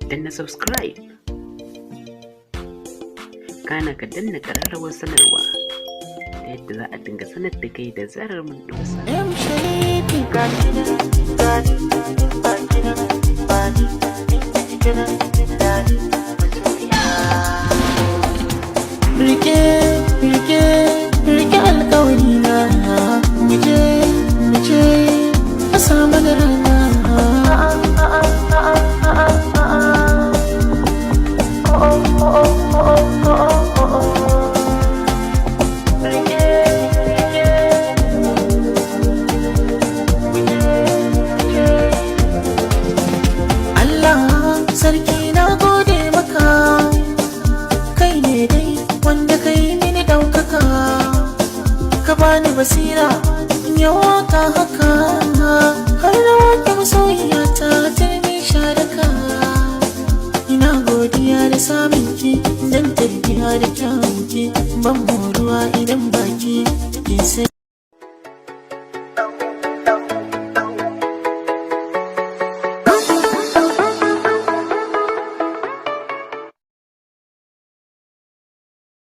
Danna subscribe, kana ka danna ƙararrawar sanarwa ta yadda za a dinga sanar da kai da zarar mun ɗora sabon M Sharifi, ga kinan gani ba kinan ba ni inda kike nan dani masoyiya. Rike, rike, rike alƙawari na, muje, muje a samu da rana. Oh, oh. Rike, rike, muje, muje. Allah sarki, na gode maka, kai ne dai wanda kai mini ɗaukaka, ka bani basira in yi waka haka, har na wake masoyiya ta turmi sharaka. Ina godiya da samun ki, dan tarbiya da kyawun ki, ban moruwa idan ba